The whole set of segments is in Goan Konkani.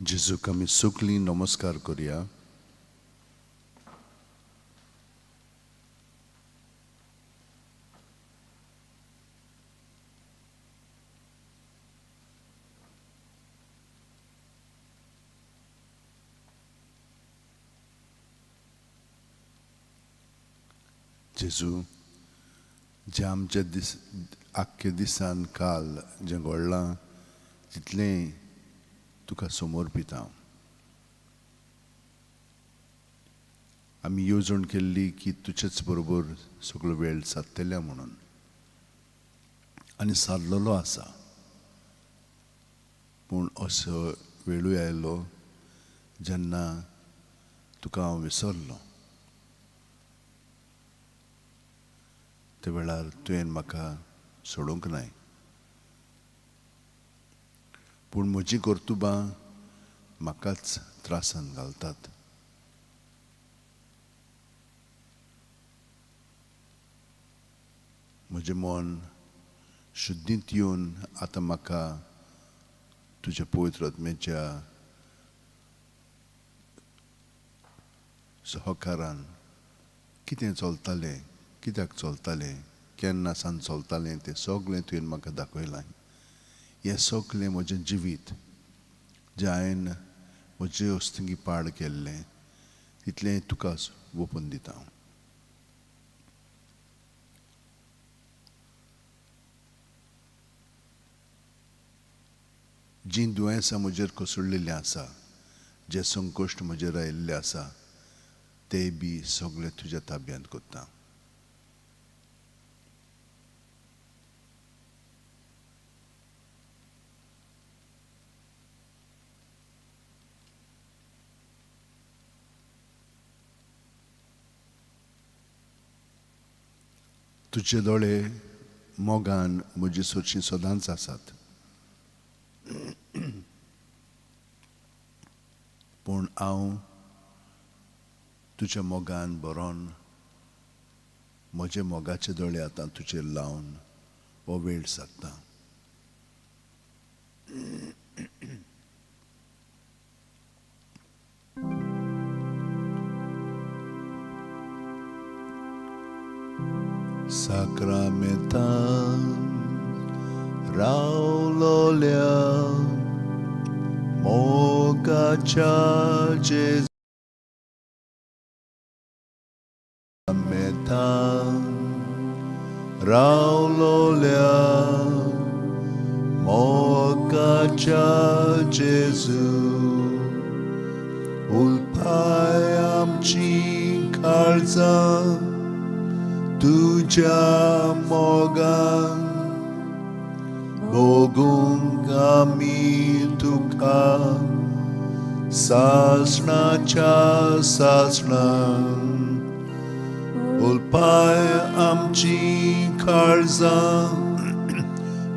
जेजूक आमी सगळीं नमस्कार करुया. जेजू, जें आमच्या दीस आख्खे दिसान काल जें घडलां तितलें तुका समर्पिता. आमी येवजण केल्ली की तुजेच बरोबर सगळो वेळ सादतल्या म्हणून, आनी सादलेलो आसा. पूण असो वेळूय आयलो जेन्ना तुका हांव विसरलो. त्या वेळार तुवें म्हाका सोडूंक नाय, पूण म्हजीं कर्तुबां म्हाकाच त्रासान घालतात. म्हजें मन शुद्धींत येवन आतां म्हाका तुज्या पवित्र आत्म्याच्या सहकारान कितें चलतालें, कित्याक चलतालें, केन्ना सान चलतालें तें सगळें तुवें म्हाका दाखयलां. हें सगळें म्हजें जिवीत जें हांवें म्हजे हस्तुकी पाड केल्लें तितलें तुका ओपून दिता. जीं दुयेंसां म्हजेर कोसळिल्लीं आसा, जे संकश्ट म्हजेर आयिल्ले आसा, ते बी सगळे तुज्या ताब्यांत करता. तुजे दोळे मोगान म्हजे सरशीं सदांच आसात, पूण हांव तुज्या मोगान भरोन म्हजे मोगाचे दोळे आतां तुजेर लावन हो वेळ सादता. साक्रामेंतान रावलोल्या मोगाच्या जेजू, साक्रामेंतान रावलोल्या मोगाच्या जेजू, उलपाय आमची काळजां तुज्या मोगान, भोगूंक आमी तुका सासणाच्या सासणान. उलपाय आमची काळजां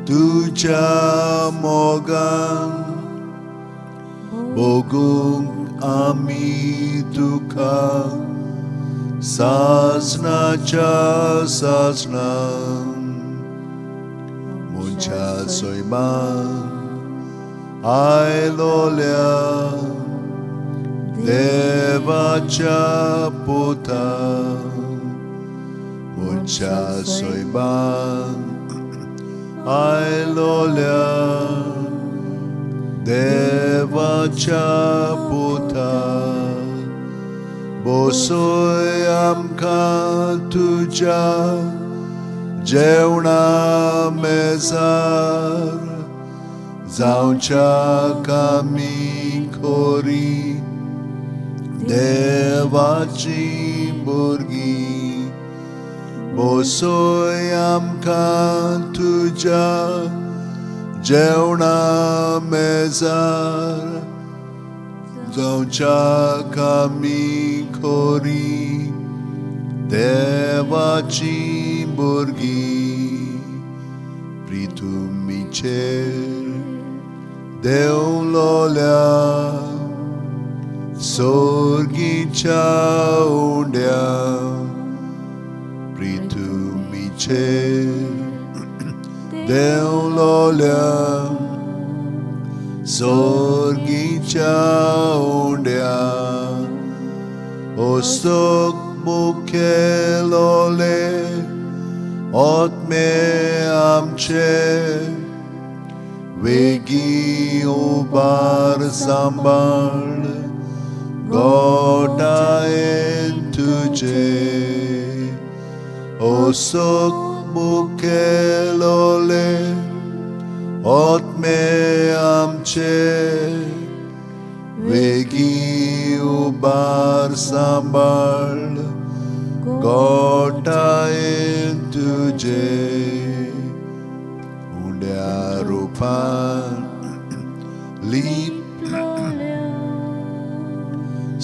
तुज्या मोगान, भोगूंक आमी तुका सासणाच्या सासणान. म्हज्या सैमान आयलोल्या देवाच्या पुता, म्हज्या सैमान आयलोल्या देवाच्या पुता, बसय आमकां तुज्या जेवणा मेजार, जावच्याक आमी खोरी देवाची भुरगीं. बसय आमकां तुज्या जेवणा मेजार, जावच्याक आमी खोरी देवाची भुरगीं. प्रिथुमीचेर देंवलोल्या सोर्गीच्या उंड्या, प्रिथुमीचेर देंवलोल्या सोर्गीच्या सोर्गीच्या उंड्या ओसोक मुखेलोले आत्मे आमचे वेगी उबार सांबाळ गोटायेन तुजे ओसोक मुखेलोले आत्मे आमचे वेगी उबार सांबाळ गोटायेन तुजे उंड्या रुपान लिप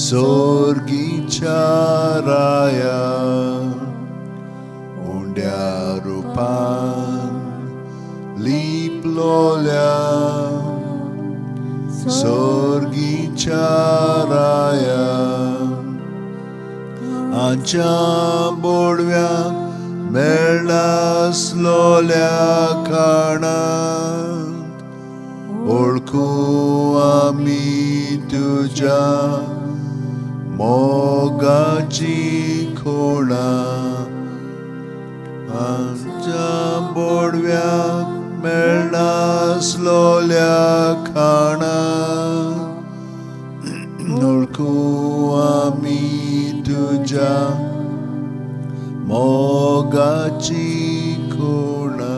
सोर्गीच्या राया उंड्या रुपान लिपलोल्या सोर्गीच्या राया आमच्या बोडव्याक मेळनासलोल्या कारणांत ओळखूं आमी तुज्या मोगाची खुणा आमच्या बोडव्याक मेळनासलोल्या खाणांत ओळखूं आमी तुज्या मोगाची खुणा.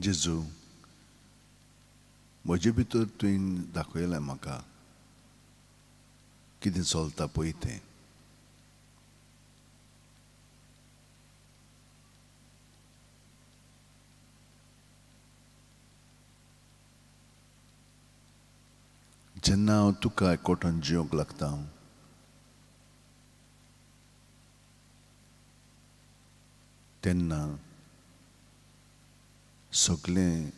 जेजू, म्हजे भितर तुवें दाखयलें म्हाका कितें चलता पळय तें. जेन्ना हांव तुका एकवटान जिवंक लागता तेन्ना सगळें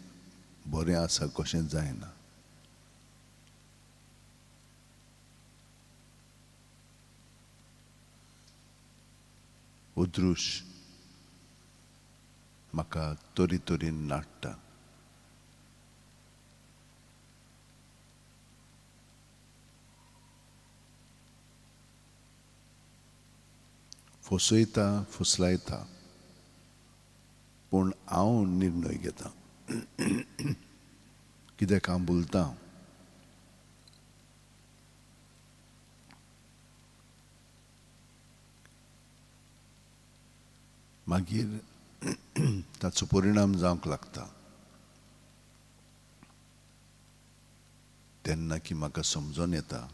बरें आसा कशें जायना. अदृश्य म्हाका तरी तरेन नाडटा. फसयता फुसलायता, पूण हांव निर्णय घेता कित्याक हांव भुलता. मागीर ताचो परिणाम जावंक लागता तेन्ना की म्हाका समजून येता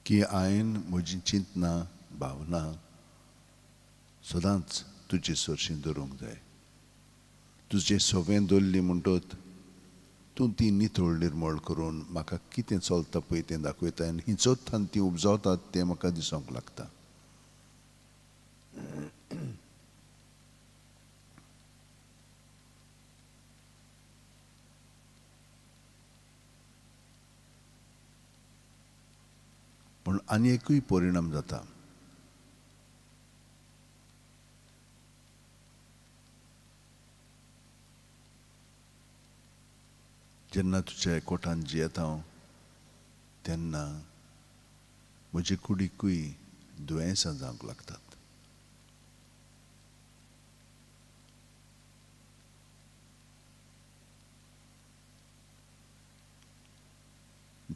की हांवें म्हजी चिंतना भावना सदांच तुजी सरशी धरूंक जाय. तुजें सवें धरली म्हणटत तूं ती नितळ निर्मळ करून म्हाका कितें चलता पळय तें दाखयता आनी हिंचोत्थान ती उपजावतात तें म्हाका दिसूंक लागता. पूण आनी एकूय परिणाम जाता. जेन्ना तुज्या एकवटान जियेता हांव तेन्ना म्हजे कुडीकूय दुयेंसां जावंक लागतात.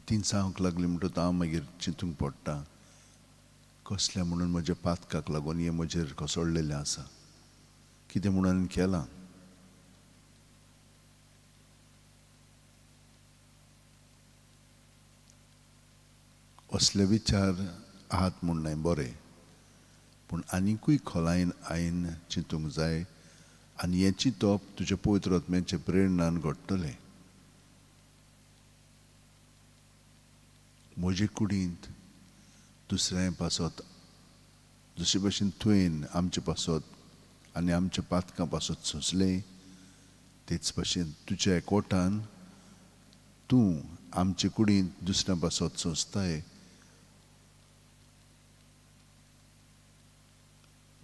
तीं जावंक लागली म्हणटकच हांव मागीर चिंतूंक पडटा कसल्या म्हणून म्हज्या पातकाक लागून हें म्हजेर कोसळलेलें आसा, कितें म्हणून केलां. असले विचार आहात म्हूण न्हय बरें, पूण आनिकूय खोलायेन आईन चिंतूंक जाय आनी हें चिंतप तुज्या पवित्र आत्म्याचे प्रेरणान घडटलें. म्हजे कुडींत दुसऱ्या पासत जशे भशेन तुवें आमचे पासत आनी आमच्या पातकां पासत सोंसलें तेच भशेन तुज्या एकवटान तूं आमचे कुडींत दुसऱ्या पासत सोंसताय.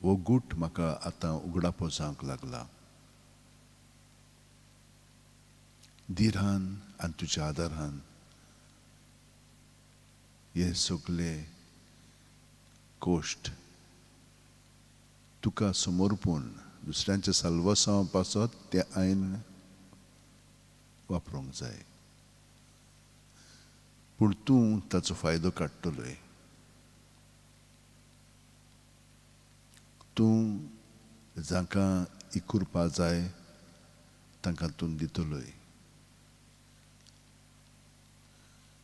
हो गूट म्हाका आतां उगडापो जावंक लागला. धिरान आनी तुज्या आदारान हे सगळे कोश्ट तुका समर्पून दुसऱ्यांच्या साल्वासांव पासत तें आयन वापरूंक जाय, पूण तूं ताचो फायदो काडटलोय. तूं जांकां इकुरपा जाय तांकां तूं दितलोय.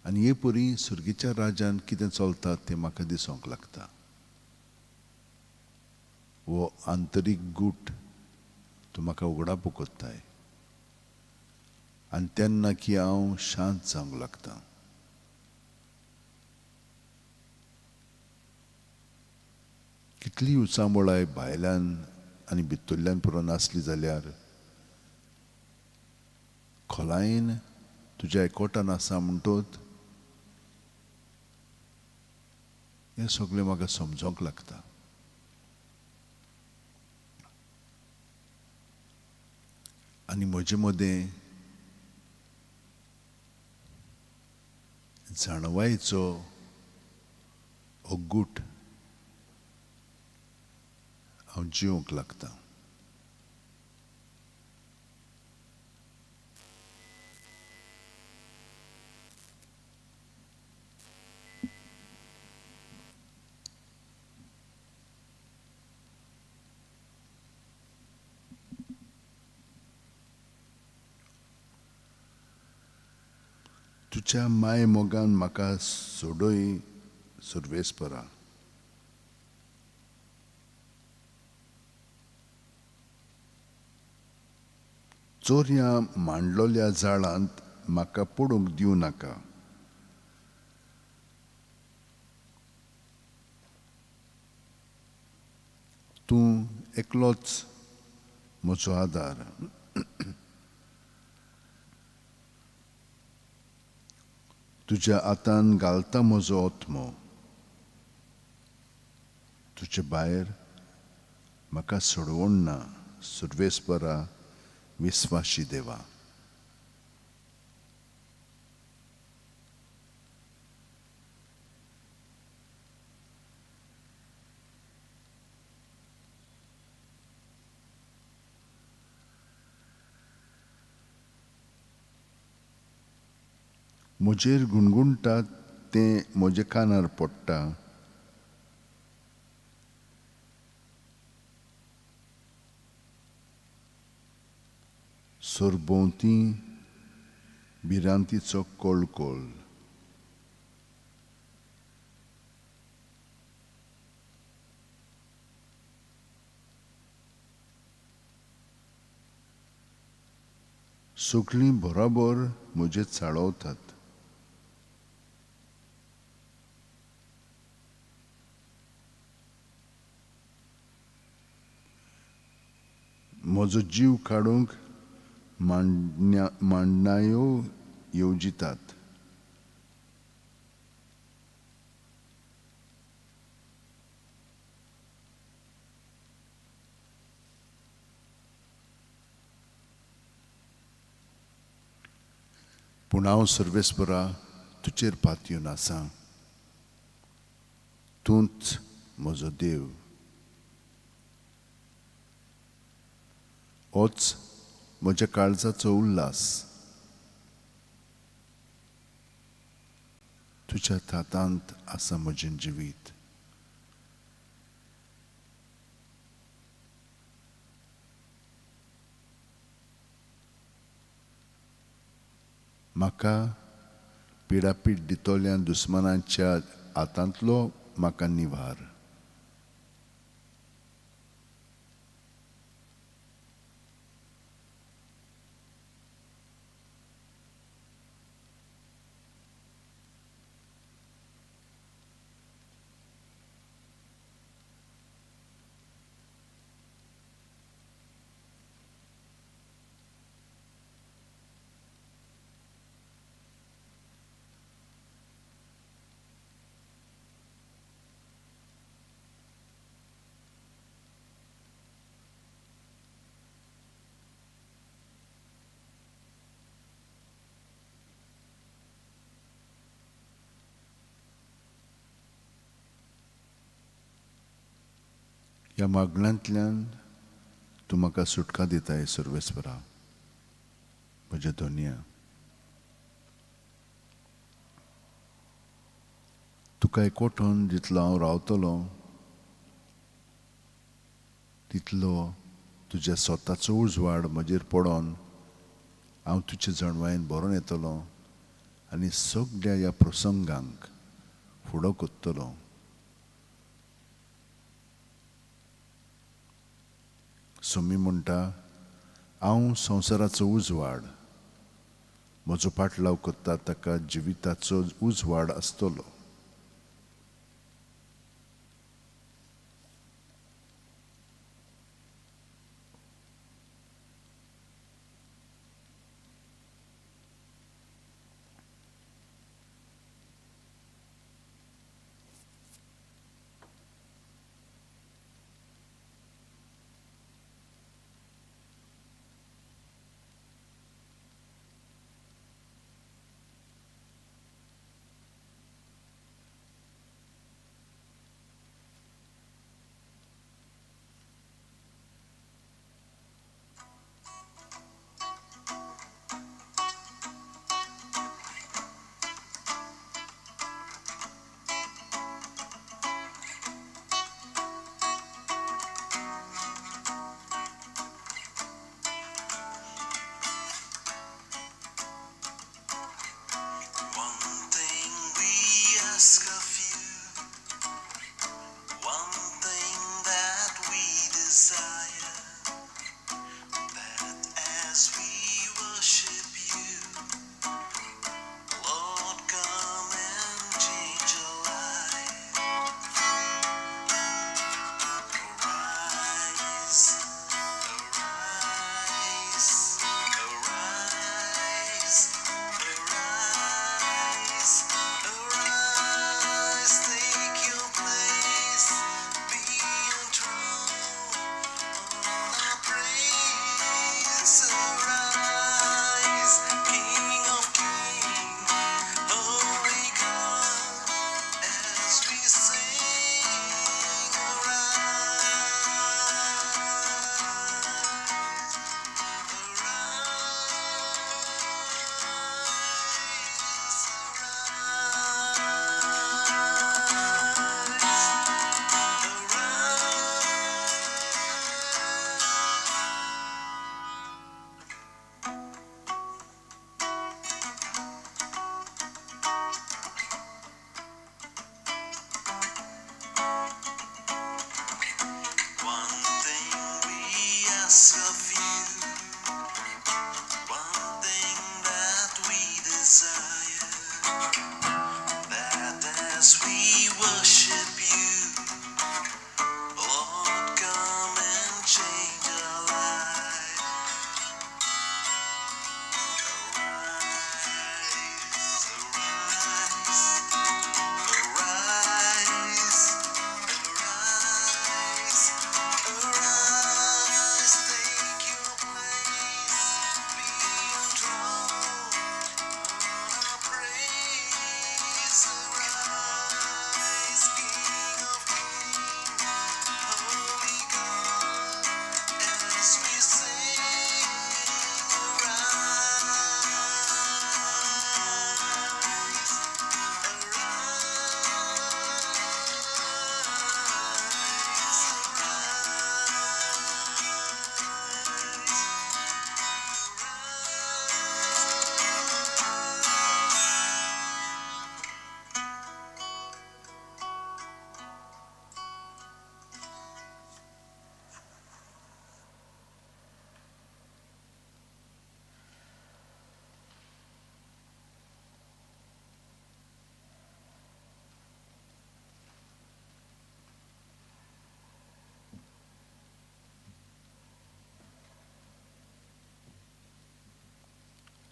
आनी हे परी सुर्गीच्या राज्यान कितें चलता तें म्हाका दिसूंक लागता. हो आंतरीक गूट तूं म्हाका उगडापो करताय आनी तेन्ना की हांव शांत जावंक लागता. कितली उचांबळाय भायल्यान आनी भितरल्यान पुरो नासली जाल्यार खोलायेन तुज्या एकवटान आसा म्हणटत हें सगळें म्हाका समजोंक लागता. आनी म्हजे मदें जाणवायेचो हो गूट हांव जिवंक लागता. तुज्या माय मोगान म्हाका सोडय सर्वेस्परा. चोरयां मांडलोल्या जाळांत म्हाका पडूंक दिवं नाका. तूं एकलोच म्हजो आदार. तुज्या हातान घालता म्हजो आत्मो. तुजे भायर म्हाका सोडवण ना सर्वेस्परा विस्वाशी देवा. म्हजेर गुणगुणटात तें म्हज्या कानार पडटा. सरभोंवती भिरांतीचो कळकळ. सगळीं बराबर म्हजेर चाळवतात. म्हजो जीव काडूंक मांडणायो येवजितात. पूण हांव सर्वेस्परा तुजेर पातयेवन आसा. तूंच म्हजो देव. होच म्हज्या काळजाचो उल्हास. तुज्या हातांत आसा म्हजें जिवीत. म्हाका पिडापीड दितल्या दुस्मानाच्या हातांतलो म्हाका निवार. ह्या मागण्यांतल्यान तूं म्हाका सुटका दिताय सर्वेस्परा म्हज्या धोनिया. तुका एकवटून जितलो हांव रावतलो तितलो तुज्या स्वताचो उजवाड म्हजेर पडोन हांव तुजे जाणवायेन भरोन येतलो आनी सगळ्या ह्या प्रसंगांक फुडो कोत्तलो. सोमी म्हणटा, हांव संवसाराचो उजवाड. म्हजो पाटलाव करता ताका जिविताचो उजवाड आसतलो.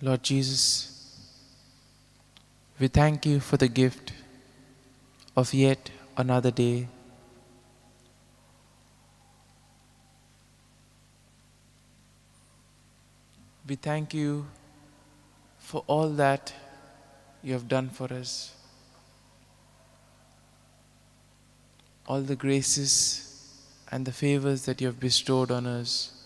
Lord Jesus, we thank you for the gift of yet another day. We thank you for all that you have done for us, all the graces and the favors that you have bestowed on us.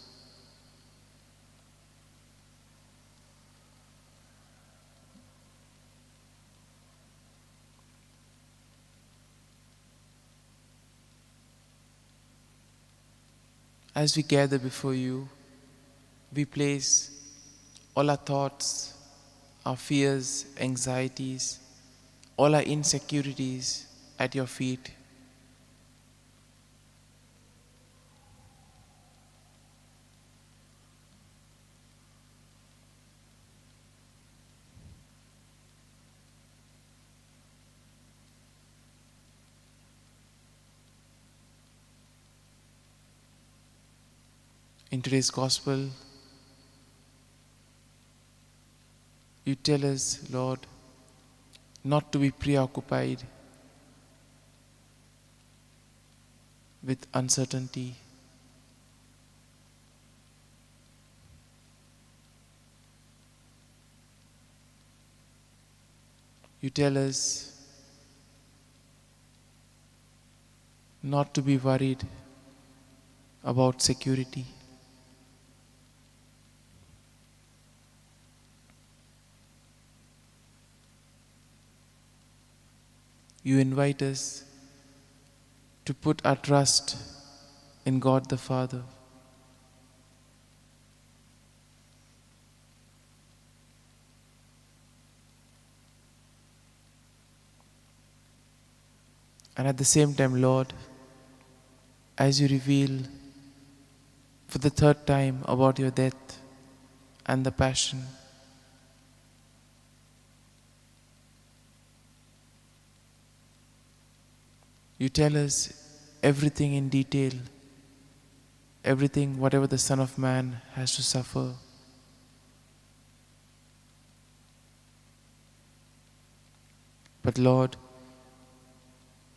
As we gather before you, we place all our thoughts, our fears, anxieties, all our insecurities at your feet. In today's Gospel, you tell us, Lord, not to be preoccupied with uncertainty. You tell us not to be worried about security. You invite us to put our trust in God the Father. And at the same time, Lord, as you reveal for the third time about your death and the passion, you tell us everything in detail, everything, whatever the Son of Man has to suffer. But Lord,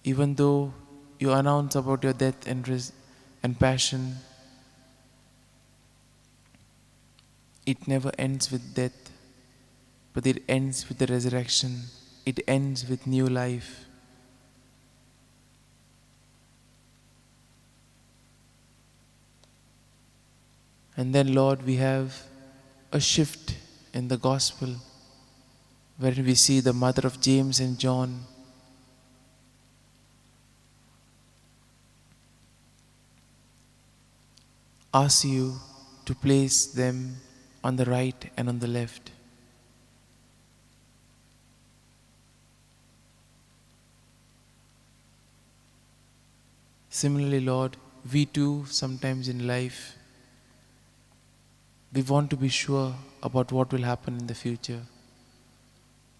even though you announce about your death and passion, it never ends with death, but it ends with the resurrection. It ends with new life. And then, Lord, we have a shift in the gospel where we see the mother of James and John ask you to place them on the right and on the left. Similarly, Lord, we too sometimes in life, we want to be sure about what will happen in the future.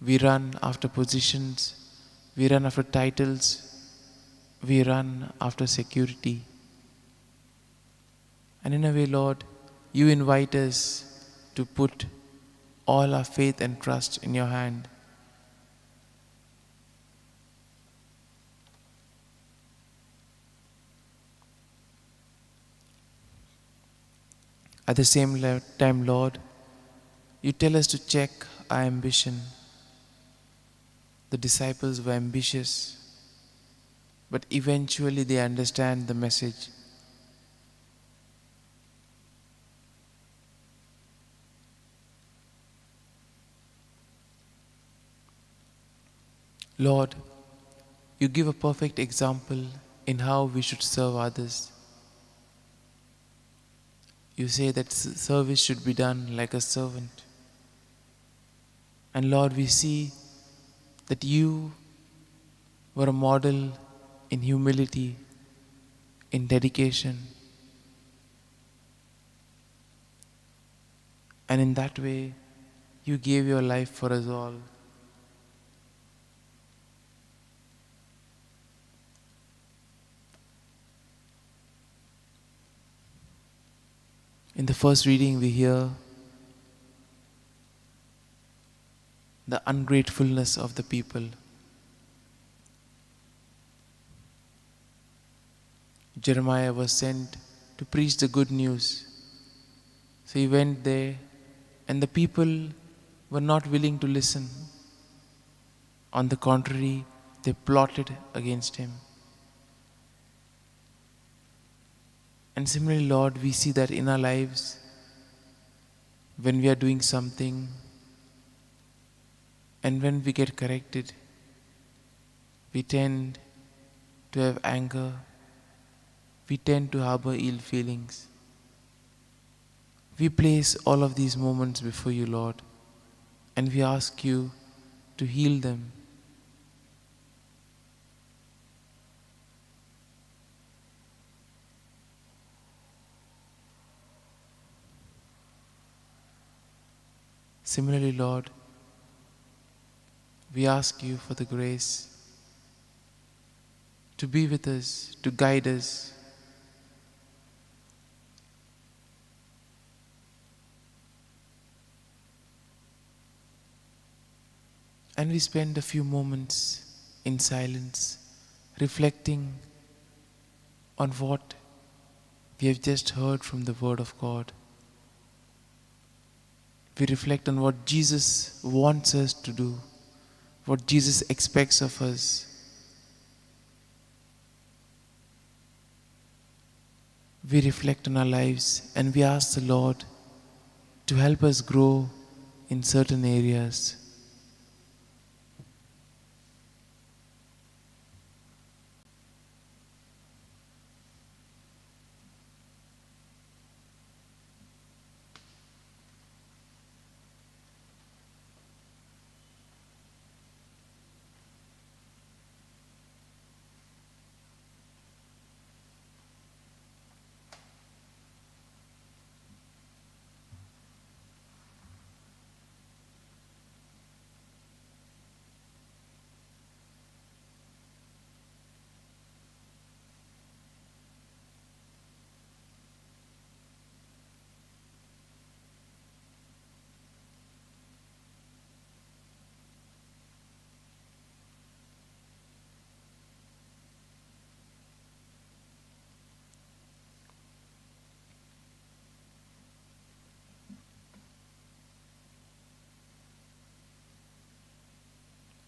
We run after positions, we run after titles, we run after security. And in a way, Lord, you invite us to put all our faith and trust in your hand. At the same time, Lord, you tell us to check our ambition. The disciples were ambitious, but eventually they understand the message. Lord, you give a perfect example in how we should serve others. You say that service should be done like a servant. And Lord, we see that you were a model in humility, in dedication. And in that way, you gave your life for us all. In the first reading, we hear the ungratefulness of the people. Jeremiah was sent to preach the good news. So he went there, and the people were not willing to listen. On the contrary, they plotted against him. And similarly, Lord, we see that in our lives, when we are doing something and when we get corrected, we tend to have anger, we tend to harbor ill feelings. We place all of these moments before you, Lord, and we ask you to heal them. Similarly, Lord, we ask you for the grace to be with us, to guide us. And we spend a few moments in silence, reflecting on what we have just heard from the Word of God. We reflect on what Jesus wants us to do, what Jesus expects of us. We reflect on our lives and we ask the Lord to help us grow in certain areas.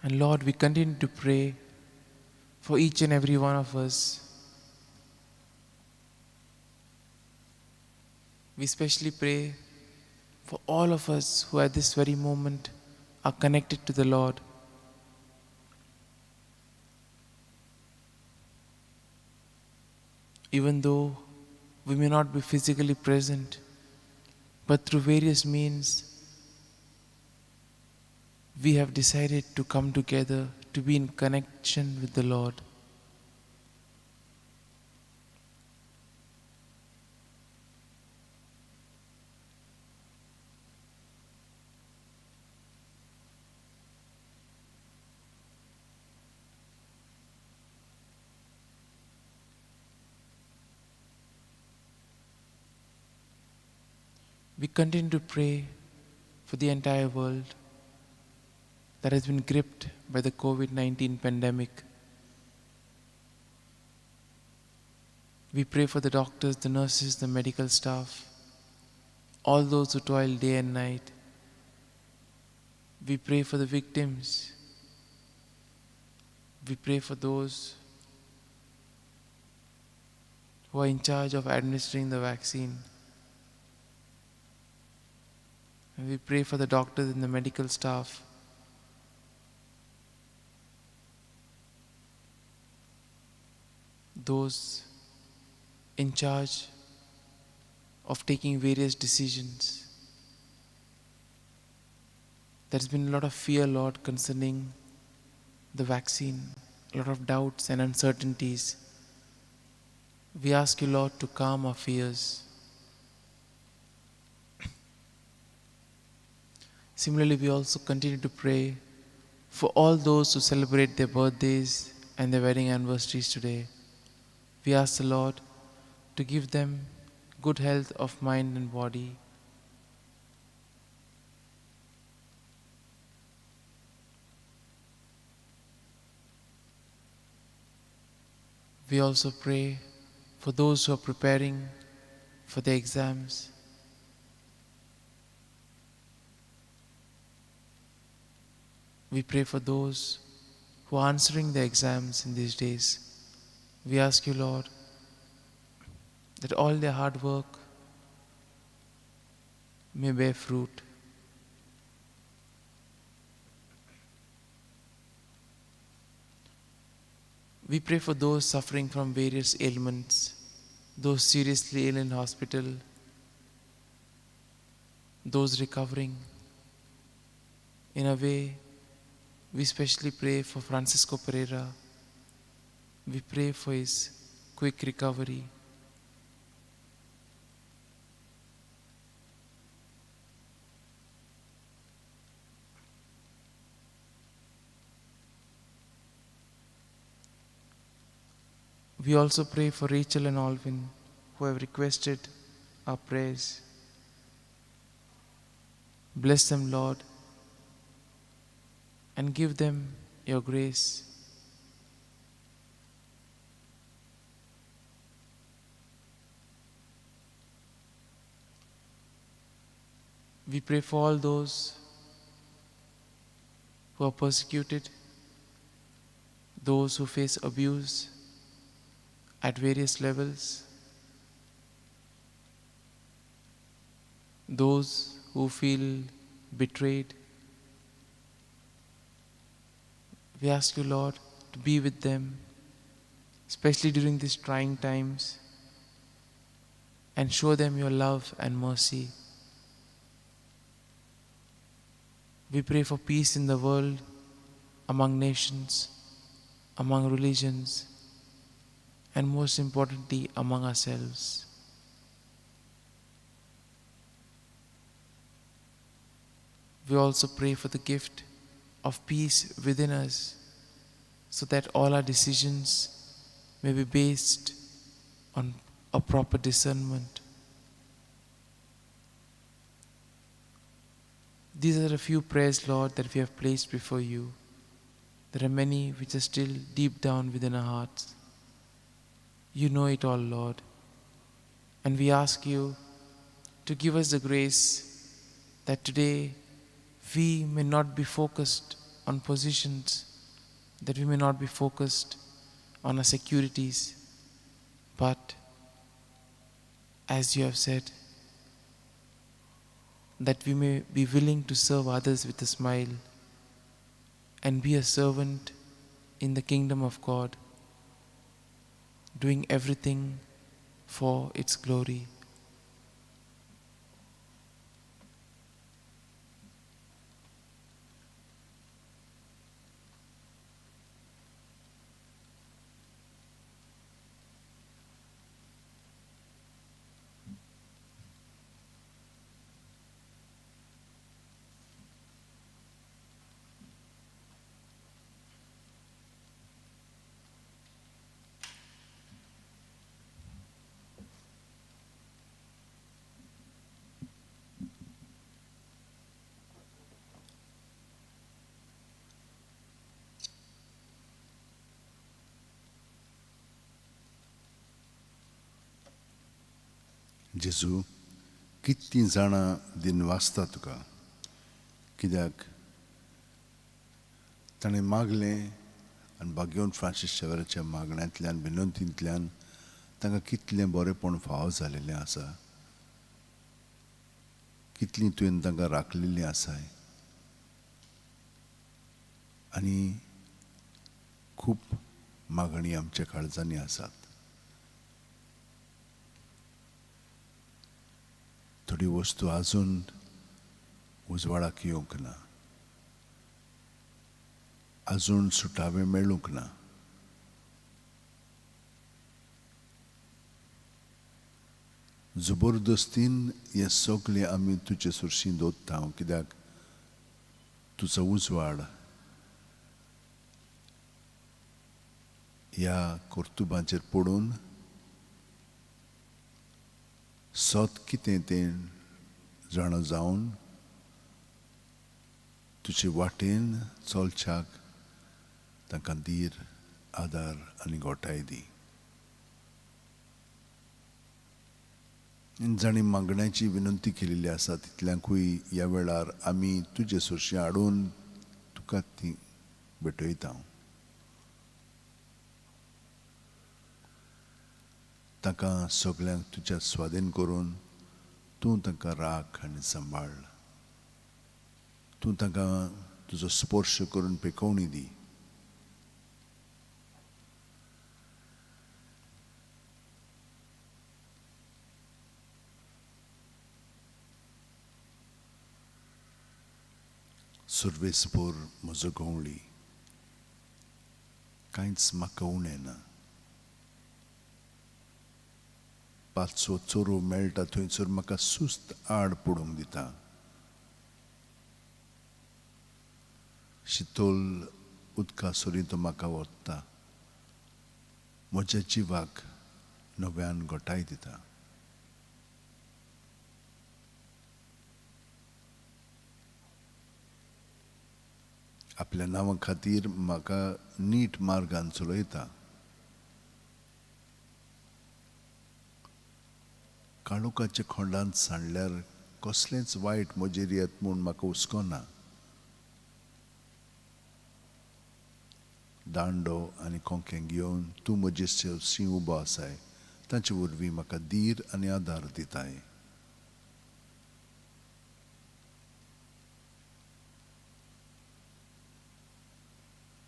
And Lord, we continue to pray for each and every one of us. We especially pray for all of us who at this very moment are connected to the Lord. Even though we may not be physically present, but through various means, we have decided to come together to be in connection with the Lord. We continue to pray for the entire world that has been gripped by the COVID-19 pandemic. We pray for the doctors, the nurses, the medical staff, all those who toil day and night. We pray for the victims. We pray for those who are in charge of administering the vaccine. And we pray for the doctors and the medical staff. Those in charge of taking various decisions. There's been a lot of fear, Lord, concerning the vaccine, a lot of doubts and uncertainties. We ask you, Lord, to calm our fears. Similarly, we also continue to pray for all those who celebrate their birthdays and their wedding anniversaries today. We ask the Lord to give them good health of mind and body. We also pray for those who are preparing for their exams. We pray for those who are answering their exams in these days. We ask you, Lord, that all their hard work may bear fruit. We pray for those suffering from various ailments, those seriously ill in hospital, those recovering. In a way, we especially pray for Francisco Pereira. We pray for his quick recovery. We also pray for Rachel and Alvin, who have requested our prayers. Bless them, Lord, and give them your grace. We pray for all those who are persecuted, those who face abuse at various levels, those who feel betrayed. We ask you, Lord, to be with them, especially during these trying times, and show them your love and mercy. We pray for peace in the world, among nations, among religions, and most importantly, among ourselves. We also pray for the gift of peace within us, so that all our decisions may be based on a proper discernment. These are a few prayers, Lord, that we have placed before you. There are many which are still deep down within our hearts. You know it all, Lord. And we ask you to give us the grace that today we may not be focused on positions, that we may not be focused on our securities, but as you have said, that we may be willing to serve others with a smile and be a servant in the kingdom of God, doing everything for its glory. जेजू, कितलीं जाणां दिनवासता तुका, कित्याक ताणें मागलें आनी बागेवन फ्रांसीस शेवराच्या मागण्यांतल्यान विनंतींतल्यान तांकां कितलें बरेंपण फावो जालेलें आसा, कितलीं तुवें तांकां राखलेलीं आसाय आनी खूब मागणी आमच्या काळजांनी आसात. थोडी वस्तू अजून उजवाडाक येवंक ना, अजून सुटावे मेळूंक ना. जबरदस्तीन हें सगळें आमी तुजे सुरशी दवरता, कित्याक तुजो उजवाड ह्या कर्तुबांचेर पडून सत कितें तें जाणा जावन तुजे वाटेन चलच्याक तांकां धीर, आदार आनी गोठाय दी. जांणी मागण्याची विनंती केलेली आसा तितल्यांकूय ह्या वेळार आमी तुजे सरशी हाडून तुका ती भेटयता. तांकां सगल्यांक तुज्या स्वाधीन करून तूं तांकां राख आनी सांबाळ. तूं तांकां तुजो स्पर्श करून पेकोवणी दी. सुर्वेसपूर म्हजो गवळी, कांयच म्हाका उणें ना. पांचवो चोरू मेळटा थंयसर म्हाका सुस्त आड पडूंक दिता. शितोल उदका सरीं तो म्हाका व्हरता, म्हज्या जिवाक नव्यान घटाय दिता. आपल्या नांवा खातीर म्हाका नीट मार्गान चलयता. काळोखाच्या खोंडांत सांडल्यार कसलेंच वायट म्हजेर येत म्हूण म्हाका हुस्को ना. दांडो आनी कोंकें घेवन तूं म्हजे सरशी उबो आसाय, तांचे वरवीं म्हाका धीर आनी आदार दिताय.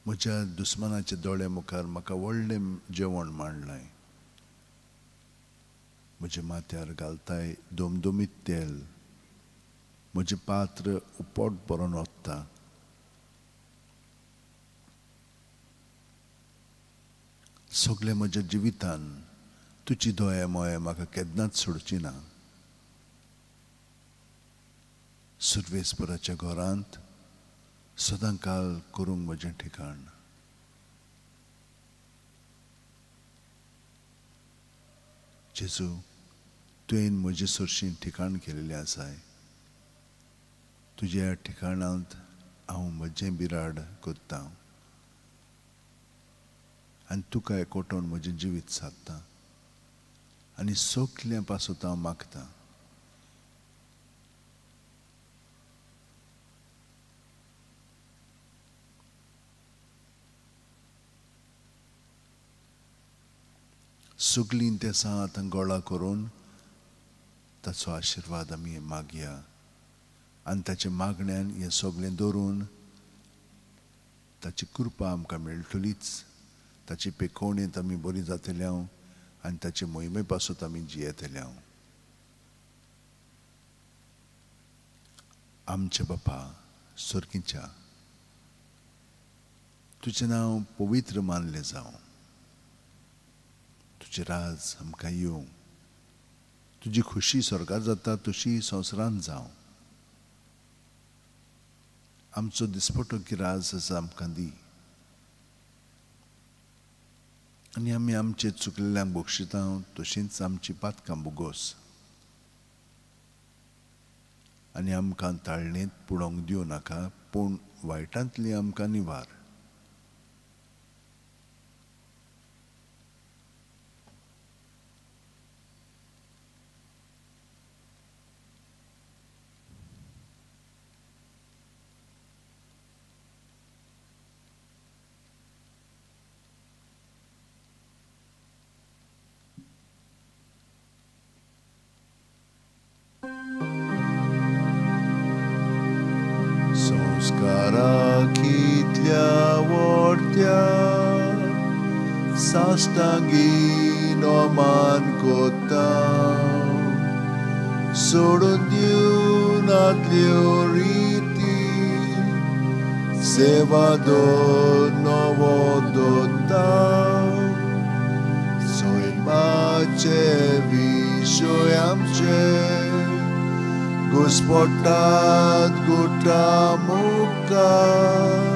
म्हज्या दुस्मानाच्या दोळ्या मुखार म्हाका व्हडलें जेवण मांडलां. म्हज्या माथ्यार घालताय दोमदोमीत तेल, म्हजें पात्र उपोट भरून वता. सगळें म्हज्या जिवितान तुजी दया मोया म्हाका केन्नाच सोडची ना. सुर्वेसपुराच्या घरांत सदां काल करूंक म्हजें ठिकाण. जेजू, तुवें म्हजे सरशीं ठिकाण केलेलें आसाय. तुज्या ठिकाणांत हांव म्हजें बिराड करतां आनी तुका एकवटोवन म्हजें जिवीत सादता आनी सगल्यां पासत हांव मागतां. सगलीं तेसां आतां गोळा करून ताचो आशिर्वाद आमी मागया आनी ताच्या मागण्यान हें सगळें दवरून ताची कृपा आमकां मेळटलीच. ताची पेकोवणेंत आमी बरी जातले हांव आनी ताचे मोहिमे पासत आमी जियेतले हांव. आमच्या बापा सर्गीच्या, तुजें नांव पवित्र मानलें जावं. तुजें राज आमकां येवं. तुजी खुशी स्वर्गार जाता तशी संवसारांत जावं. आमचो दिसपटो गिराज आसा आमकां दी आनी आमी आमचे चुकलेल्यांक बक्षिता तशींच आमची पातकां बोगोस आनी आमकां ताळणेंत पुडोवंक दिवं नाका, पूण वायटांतली आमकां निवार. साश्टांगी नोमान कोता सोडून दिवन आदल्यो रिती सेवा दो नवो दोता सैमाचे विशय आमचे घुस्पटात गुटा मुखार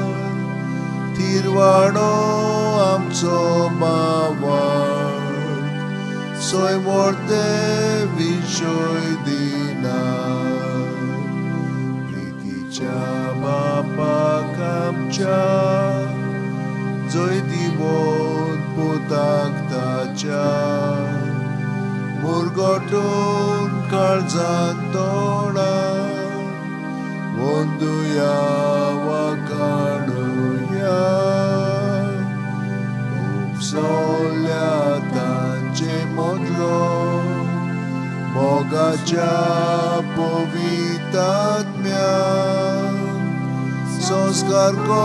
तिरवाडो आमचो बावार सैमोर्ते विशय दिना. प्रितीच्या बापाक आमच्या जय दिवोन पुताक ताच्या मुरगटून काळजान तोंडा वंदुया वाकाणुया उपसोल्या तांचे मदलो मोगाच्या पवितात्म्या संस्कार को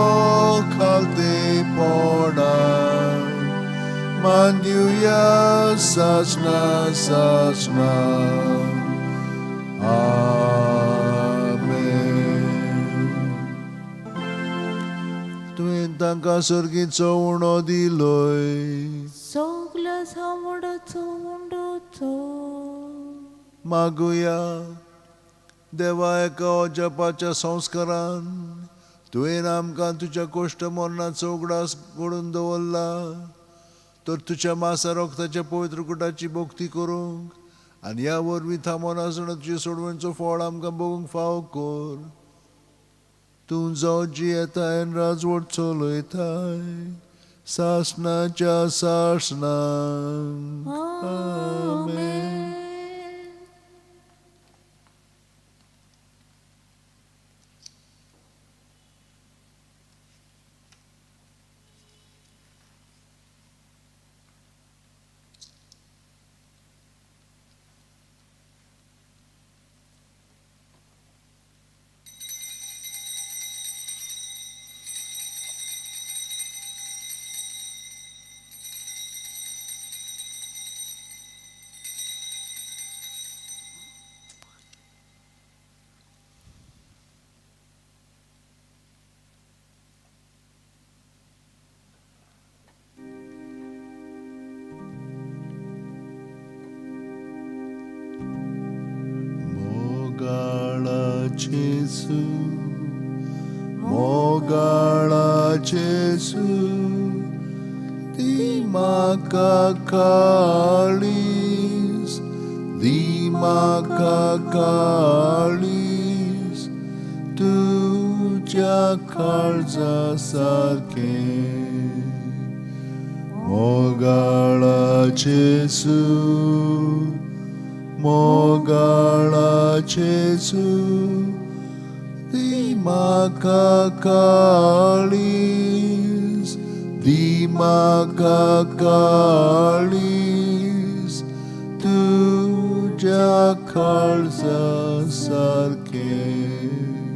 खालतेपणा मांदिवया सासना सासना. आमेन. तुवें तांकां सर्गीचो उणो दिलोय, सगल्या सांवडाचो उंडोचो. मागुया. देवा, एका अजापाच्या संस्कारान तुवें आमकां तुज्या कोश्ट मरणाचो उगडास घडून दवरला, तर तुज्या मासा रक्ताच्या पवित्र कुटाची भक्ती करूंक आनी ह्या वरवीं थांबोन आसतना तुजे सोडवणचो फळ आमकां बघूंक फावो कर. तूं जाव जियेताय आनी राजवट चलयताय सासणाच्या सासणाक. आमेन. मोगाळा जेजू, मोगाळा जेजू, दी म्हाका काळीज, दी म्हाका काळीज तुज्या काळजा सारकें. मोगाळा जेजू, मोगाळा जेजू, दी म्हाका काळीज, दी म्हाका काळीज तुज्या काळजा सारकें.